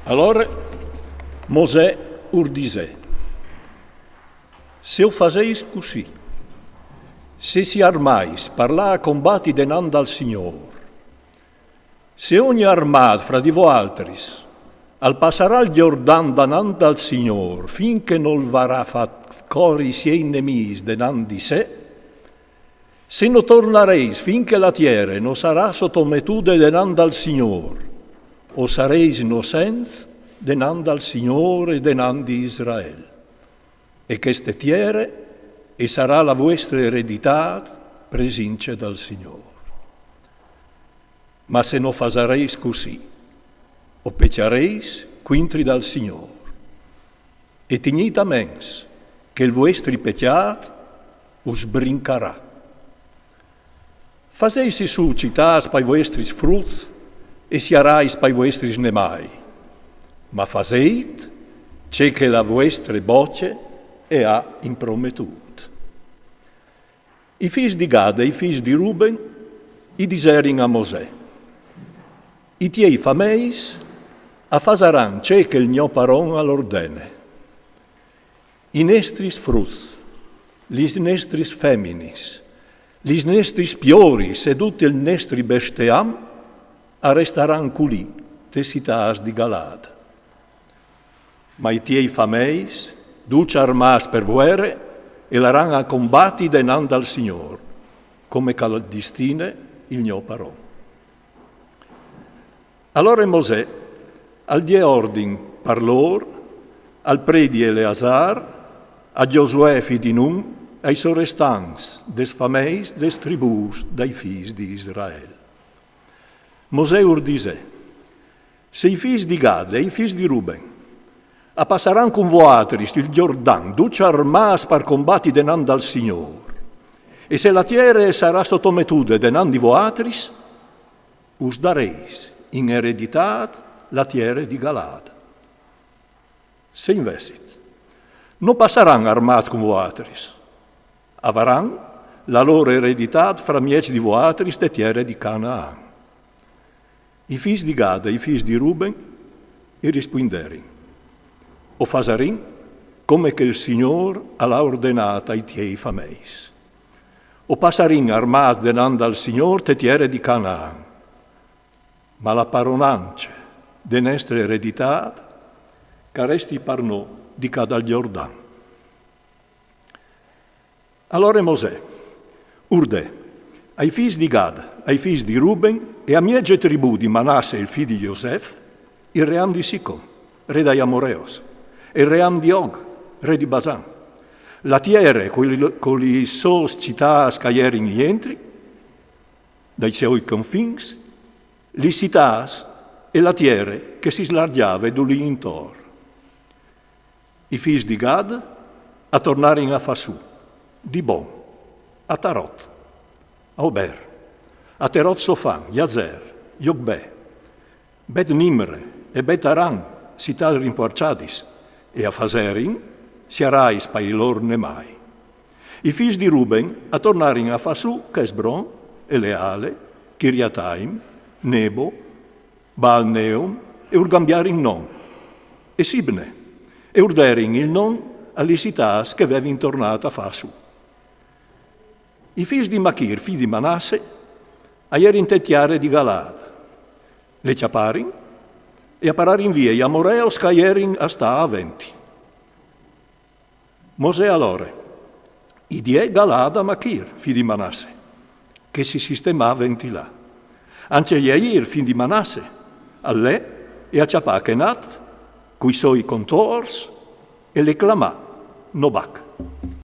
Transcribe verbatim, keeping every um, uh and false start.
Alore Mosè ur disè: Se o faseis cussì, se si armais par lâ a combati denant dal Signôr, se ogni armât fra di voaltris al passarà il Jordan denant dal Signôr, fin che nol varà fat cori i siei nemîs denant di se, se no tornareis fin che la tiere no sarà sotometude denant dal Signôr, o sareis nocents denant dal Signôr e denant di Israel. E cheste tiere e sarà la vuestre ereditât presince dal Signôr. Ma se no fasareis cussì, o pecjareis cuintri dal Signôr. E tignît a ments che il vuestri pecjât us brincarà. Faseisi sù citâts pai vuestris fruts e siarais pai vuestris nemâi, ma fasêt ce che la vuestre bocje e à imprometût. I fîs di Gad e i fîs di Ruben i diserin a Mosè: I tiei fameis a fasaran ce che il gno paron al ordene. I nestris fruts, lis nestris feminis, lis nestris pioris e dut il nestri besteam a restaran culì tes citâts di Galaad. Ma i tiei fameis, ducj armâts per vuere, e laran a combati denant dal Signôr, come che al distine il gno paron. Alore Mosè al die ordin par lôr al predi Eleasar, a Gjosuè fi di Nun, ai sorestants des fameis des tribûs dai fîs di Israel. Mosè ur disè: Se i fîs di Gad e i fîs di Ruben a passaran cun voatris il Jordan ducj armâts par combati denant dal Signôr, e se la tiere e sarà sotometude denant di voatris, us dareis in ereditât la tiere di Galaad. Se invezit no passaran armâts cun voatris, a varan la lôr ereditât framieç di voatris te tiere di Canaan. I fîs di Gad e i fîs di Ruben i rispuinderin: O fasarìn come che il Signôr al à ordenât ai tiei fameis. O pasarìn armâts denant dal Signôr te tiere di Canaan. Ma la paronance de nestre ereditât che e resti par nô di ca dal Jordan. Alore Mosè ur dè ai fîs di Gad, ai fîs di Ruben e a mieze tribù di Manasse, il fi di Josef, il ream di Sicon, re dai Amoreos, e il ream di Og, re di Basan, la tiere co li, co lis sôs citâts che a jerin jentri, dai siei confins, lis citâts e la tiere che si slargjave dulì intor. I fîs di Gad a tornarin a fâ sù Dibon, Atarot, Aroer, Aterot Sofan, Jazer, Jogbe, Bet Nimre e Bet Aran, citâts rimpuarçadis, e a faserin siarais pai lôr nemâi. I fîs di Ruben a tornarin a fâ sù Chesbron, Eleale, Chiriataim, Nebo, Baal Meon, e ur gambiarin non, e Sibne, e ur derin il non a lis citâts che a vevin tornât a fâ sù. I fîs di Machir, fi di Manasse, a jerin te tiere di Galaad, le cjaparin e a pararin vie i Amoreos che a jerin a stâ aventi. Mosè alore i diè Galaad a Machir, fi di Manasse, che si sistemà aventi là. Ancje Jair, fi di Manasse, al lè e a cjapà Chenat cui siei contors e le clamà Nobac.